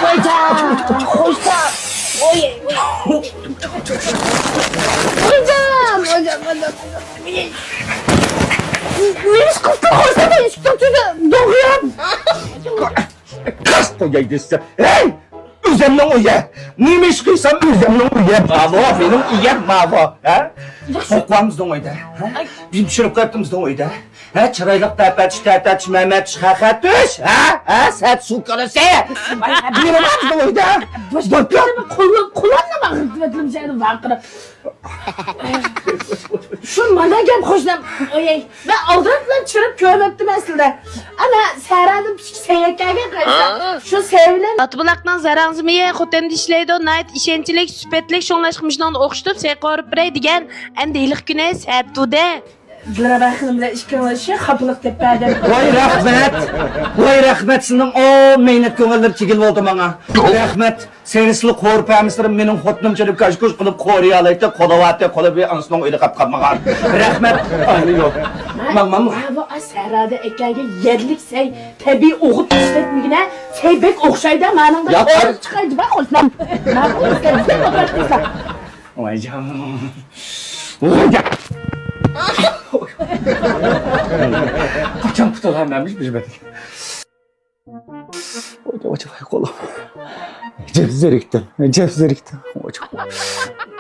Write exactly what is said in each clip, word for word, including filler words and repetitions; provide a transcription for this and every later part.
ۋايجان! خوجام! ۋاي، ۋاي. ۋايجان! ۋايجان، ۋايجان، ۋايجان. نېمە ئىش قىلسا خوجام، ئىشىكنىڭ تۈۋىدە دوغىيام. قاس قوياي دېسە. ھەي! ئۆزۈمنىڭ ئۆيى. نېمە ئىش قىلسام ئۆزۈمنىڭ ئۆيى. ماۋۇ، مېنىڭ ئۆيۈم ماۋۇ. ھە؟ ئوقۇۋامىز بىزنىڭ ئۆيدە. ھە؟ بىزنى چۈشۈرۈپ قويۇپتىمىز بىزنىڭ ئۆيدە. ھە، چىرايلىق تەپەتىش، تەتەتىش، مەمەتىش، خەخەتىش، ھە؟ ھە، سەت سۇ كالىسى. نېمە بار بىزنىڭ ئۆيدە؟ قولۇم، قولۇمنى باغرىتىۋەتلىم سەن ۋارقىراپ. شۇ مانا گەپ خوجام. ئويەي، مەن ئالدىراپ بىلەن چىرىپ كۆرمەپتىم ئەسلىدە. ئەنە سەھرادىن پىشىك سەيەكەگە قايتسا، شۇ سەي بىلەن. ئاتبۇلاقنىڭ زاراڭزىمىيە خوتەندە ئىشلەيدۇ، ناھايىتى ئىشەنچلىك، سۈپەتلىك، شۇڭلاشقا مۇشۇنىڭدا ئوخشىتىپ سەي قورۇپ بېرەي دېگەن، ئەمدى ھېلىقى كۈنى سەتۇدە. دىلرەبا خېنىم بىلەن ئىككىڭلار شۇ خاپىلىق دەپ بەردىم. ۋاي رەھمەت، ۋاي رەھمەت، سىزنىڭ ئو مەينەت كۆڭۈللىرى تېگىلىۋالدى ماڭا. رەھمەت، سېرىسلىق قورۇ پەمىسلىرىم مېنىڭ خوتۇنۇم چۈشۈرۈپ كاژ-كۇژ قىلىپ قورۇيالايتتى، قولىۋاتتى، قولى بىر ئانىسىنىڭ ئۆيىدە قاپ قالمىغان. رەھمەت. ئاينى يوق. ماڭ، ماڭ. ھاۋا ئاز سەھرادا ئەكەلگەن يەرلىك سەي، تەبىئىي ئوغۇت ئىشلەتمىگىنە، سەي بەك ئوخشايدۇ، مانىڭدا يا، قورۇپ چىقايدۇ، بار خوشلام. ماقۇل، سەن بىزدەك ئوقۇپ قىلسا. ۋايجان. ۋايجان. قاچان قۇتۇلامەنمىش بىر بەتكە. ۋاي، ۋاي، ۋاي، قولۇم. ئەجەب زېرىكتىم، ئەجەب زېرىكتىم. ۋاي،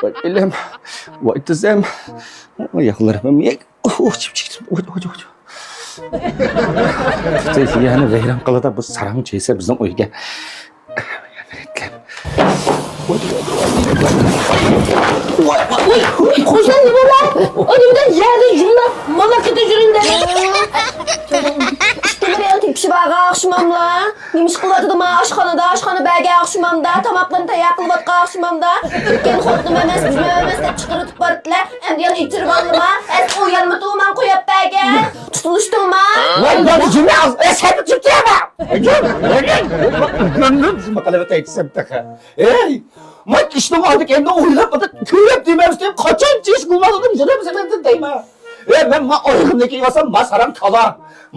ۋاي، ئېلىم. ۋاي، تىزىم. ۋاي، ياقلىرىم. ئۇھ، چىپ چىكتىم. ۋاي، ۋاي، ۋاي. يەنە ۋەيران قىلىدا بۇ ساراڭ چېسە بىزنىڭ ئۆيگە. ۋاي، ۋاي، ۋاي، خوجام نېمە بولدى؟ ئۇ نېمىدە يەردە يۇملاپ مالاقىدا يۈرۈڭدە. ئىككىلىرى تېپىشىپ بارغان ئوخشىماملا؟ نېمە ئىش قىلىۋاتىدۇ ما ئاشخانىدا، ئاشخانا بەرگەن ئوخشىمامدا، تاماقلىرىنى تەييار قىلىۋاتقان ئوخشىمامدا؟ ئۆتكەن خوتۇنۇم ئەمەس، بىزمۇ ئەمەس دەپ چىقىرىۋېتىپ بارىدىلە. ئەمدى يەنە ئېچىرىۋالدىما؟ ئەس ئۇ يەرمۇ تۇمان قويۇپ بەرگەن. تۇتۇلۇشتۇڭما؟ ۋاي، بۇ جۈمە ئەس ھەپە چۈتۈرەمە. گۆمدۈم جۈمە قىلىۋېتەي دېسەم تېخى. ئەي، مانا ئىشنىڭ ئالدىدا ئەمدى ئويلاپ، كۆرۈپ دېمەمسىتىم، قاچان چېش قىلمايدىغىنىم جۈرەمسىمەندىن دەيمەن. ئەي، مەن ما ئايىغىمنى كىيىۋالسام، ما ساراڭ كالا،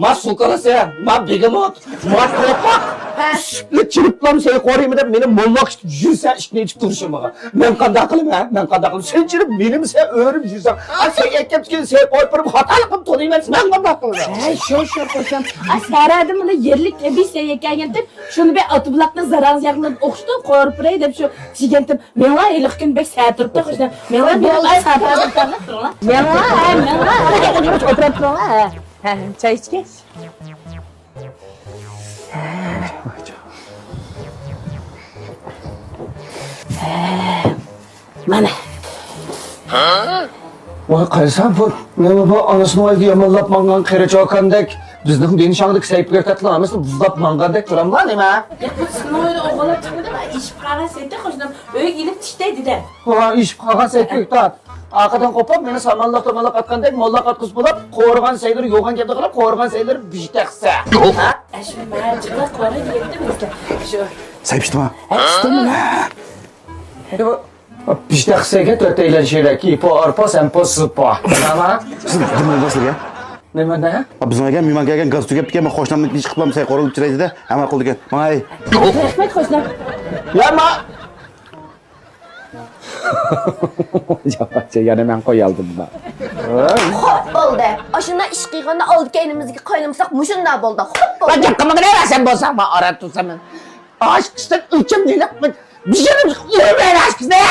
ما سۇ كالىسى، ما بېگېموت، ما قورقاق. ھە. سۈتلۈك چىرىپلام سەي قورۇيمەن دەپ مېنى موللاق ئىچىپ يۈرسە ئىشىكنى ئېچىپ تۇرۇشۇم ماڭا. مەن قانداق قىلىمەن؟ مەن قانداق قىلىمەن؟ سەن چىرىپ مېنىمۇ سەن ئۆرۈپ يۈرسەڭ، ئا، سەي ئەكەپتىكىن سەي قويۇپ بېرىپ خاتالىقىم تونۇيمەن، مەن قانداق قىلىمەن؟ ھە، شۇ، شۇ، خوجام. ئا، سەھرادىن مانا يەرلىك تەبىئىي سەي ئەكەلگەنتىم، شۇنى بىر ئاتبۇلاقنىڭ زاراڭزا ياقلىرىدىن ئوخشىتىپ قورۇپ بېرەي دەپ شۇ دېگەنتىم. مېڭىڭلار ھېلىقى كۈنى بەك سەت تۇرۇپتۇ، خوجام. مېڭىڭلار بولدى، سەت تۇرۇپتۇ. مېڭىڭلار، ھە، مېڭىڭلار، ھە، ئولتۇرۇپ تۇرۇڭلار، ھە. ھە، چاي ئىچكەچ. مانا. ۋاي، قارىسام، بۇ نېمە، بۇ ئانىسىنىڭ ئۆيىگە يامانلاپ ماڭغان قېرى چوكاندەك، بىزنىڭ بىنشاڭدىكى سەيپىگە تەتلا ھەممىسىنى بۇزلاپ ماڭغاندەك تۇراملا نېمە؟ ياق، بۇ سىزنىڭ ئۆيدە ئوغۇللاپ چىقمىدىم، ئىشىپ قالغان سەيتى قوشنام ئۆيگە ئېلىپ چىقتى دېدى. ۋاي، ئىشىپ قالغان سەيتى، تارت. ئارقىدىن قوپۇپ، مېنى سامانلىق تامانلىق ئاتقاندەك، موللاق ئاتقۇزۇپ بولاپ، قورۇغان سەيلىرى يوغان گەپنى قىلىپ، قورۇغان سەيلىرى بىژدەكسە. ھە؟ ئەشۇ مەن جىقلاپ قورۇ دېگەنتىم بىزگە. شۇ. سەي پىشتىما؟ ھە، پىشتىما. بىژدەكسەگە تۆتەيلەن شېرەك، ئىپو، ئارپا، سەمپو، سىپا. نېمە؟ سىز دېمەي باشلىغان. نېمە، نە؟ بىزنىڭ ئۆيگە مېھمان كەلگەن، گاز تۈگەپ كەتكەن، مانا قوشنامنىڭ ئىشى قىلىپ سەي قورۇپ چىراي دېدى، ھەممە قىلدى ئىكەن. ماڭاي. رەھمەت، قوشنام. يا، ما. ياقچى، يەنە مەن قويالدىم بۇ. خوپ بولدى. ئاشۇنداق ئىش قىلغاندا ئالدى كەينىمىزدىكى قاينىمىساق مۇشۇنداق بولدى. خوپ بولدى. جىق قىلمىغىنە سەن بولساڭ، ما ئارا تۇرسام مەن. ئاشقىسىدىن ئۆچۈم نېنىق بىشىرىپ ئۇرۇپ ئاشقىسىنى.